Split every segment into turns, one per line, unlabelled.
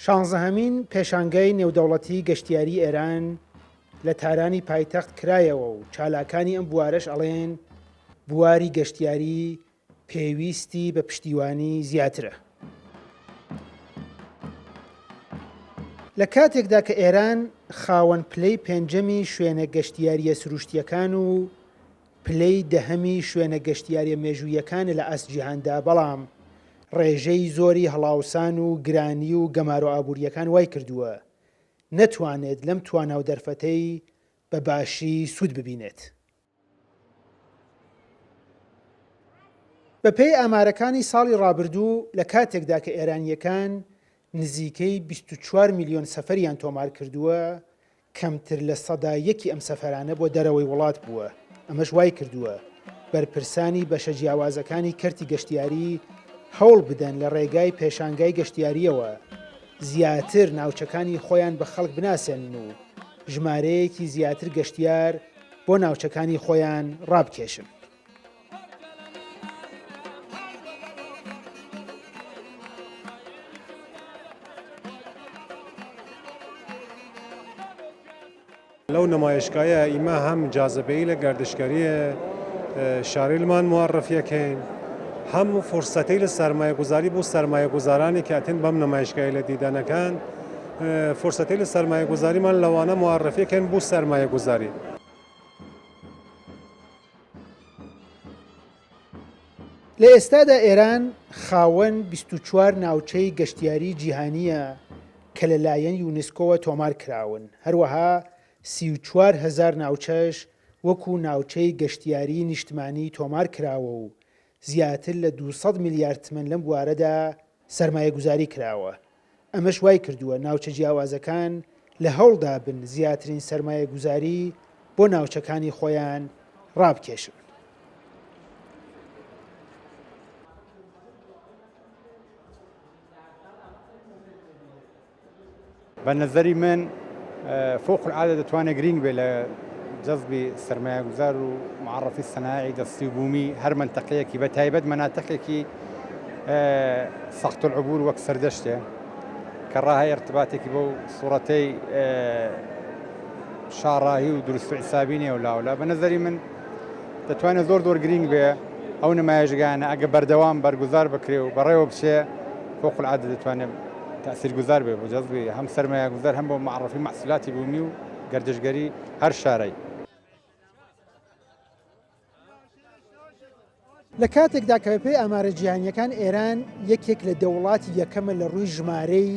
شانزەهەمین پێشانگای نێودەوڵەتی گەشتیاری ئێران لە تارانی پایتەخت کرایەوە و چالاکانی ئەم بوارەش ئەڵێن بواری گەشتیاری پێویستی بە پشتیوانی زیاترە. لە کاتێکدا کە ئێران خاوەن پلەی پێنجەمی شوێنە گەشتیارییە سروشتییەکان و پلەی دەهەمی شوێنە گەشتیارییە مێژووییەکانە لە ئاست جیهاندا، بەڵام ڕێژەی زۆری هەڵاوسان و گرانی و گەمارۆ ئابوورییەکان وایکردووە نەتوانێت لەم توانا و دەرفەتەی بە باشی سوود ببینێت. بەپێی ئامارەکانی ساڵی ڕابردوو لە کاتێکدا کە ئێرانییەکان نزیکەی 24 میلیۆن سەفەریان تۆمار کردووە، کەمتر لە سەدا یەکی ئەم سەفەرانە بۆ دەرەوەی وڵات بووە، ئەمەش وایکردووە بەرپرسانی بەشە جیاوازەکانی کەرتی گەشتیاری هەوڵ بدەن لە ڕێگای پێشانگای گەشتیارییەوە زیاتر ناوچەکانی خۆیان بە خەڵک بناسێنن و ژمارەیەکی زیاتر گەشتیار بۆ ناوچەکانی خۆیان ڕابکێشن.
لەو نمایشگایە ئیمە هەم جازبەیل گەردشگەری شارەیلمان معرفی ئەکەین هەم فرسەتەیل سەرمایەگوزاری بۆ سەرمایەگوزارانی کە ئەتێن بەم نمایشگایلە دیدەنەکەن فرسەتەیل سەرمایەگوزاریمان لەوانە معرفی ئەکەین بۆ سەرمایەگوزاری.
لە ئێستادا ئێران خاوەن 24 ناوچەی گەشتیاری جیهانییە کە لە لایەن یونسکۆوە تۆمار کراون، هەروەها 34 هەزار ناوچەش وەکو ناوچەی گەشتیاری نیشتمانی تۆمار کراوە و زیاتر لە 200 ملیار تمەن لەم بوارەدا سەرمایەگوزاری کراوە، ئەمەش وایکردووە ناوچە جیاوازەکان لە هەوڵدا بن زیاترین سەرمایەگوزاری بۆ ناوچەکانی خۆیان ڕابکێشن.
بە نەزەری من فوق العادە دەتوانێت گرینگ بێ لە جەزبی سەرمایەگوزار و معرفی سەنایعی دەستی و بوومی هەر مەنتەقەیەکی بە تایبەت مەناتەقێکی سەخت العبور وەک سەردەشتێ کە ڕاهەی ارتباتێکی بەو سوڕەتەی شاڕاهی و دروست و حسابی نییە و لاولا بە نەزەری من دەتوانێت زۆر زۆر گرینگ بێ ئەو نمایشگانە ئەگە بەردەوام بەرگوزار بکرێ و بەڕێوە بچێ فوق العادە دەتوانێت تەئسیرگوزار بێ بۆ جەزبی هەم سەرمایەگوزار هەم بۆ مەعڕەفی مەحسولاتی بوومی و گەردشگەری هەر شارەی.
لە کاتێکدا کە بەپێی ئامارە جیهانییەکان ئێران یەکێک لە دە وڵاتی یەکەمە لە ڕووی ژمارەی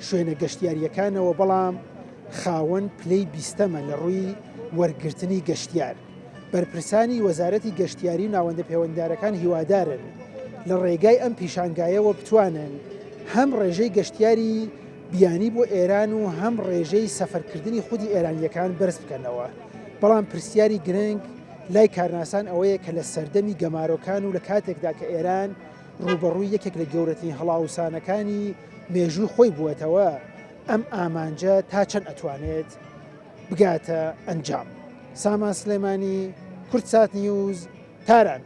شوێنە گەشتیارییەکانەوە، بەڵام خاوەن پلەی بیستەمە لە ڕووی وەرگرتنی گەشتیار. بەرپرسانی وەزارەتی گەشتیاری و ناوەندە پەیوەندیدارەکان هیوادارن لە ڕێگای ئەم پیشانگایەوە بتوانن هەم ڕێژەی گەشتیاری بیانی بۆ ئێران و هەم ڕێژەی سەفەرکردنی خودی ئێرانییەکان بەرز بکەنەوە. بەڵام پرسیاری گرنگ لای کارناسان ئەوەیە کە لە سەردەمی گەمارۆکان و لە کاتێکدا کە ئێران ڕووبەڕووی یەکێک لە گەورەترین هەڵاوسانەکانی مێژووی خۆی بووەتەوە، ئەم ئامانجە تا چەند ئەتوانێت بگاتە ئەنجام؟ سامان سلێمانی، کوردسات نیوز، تاران.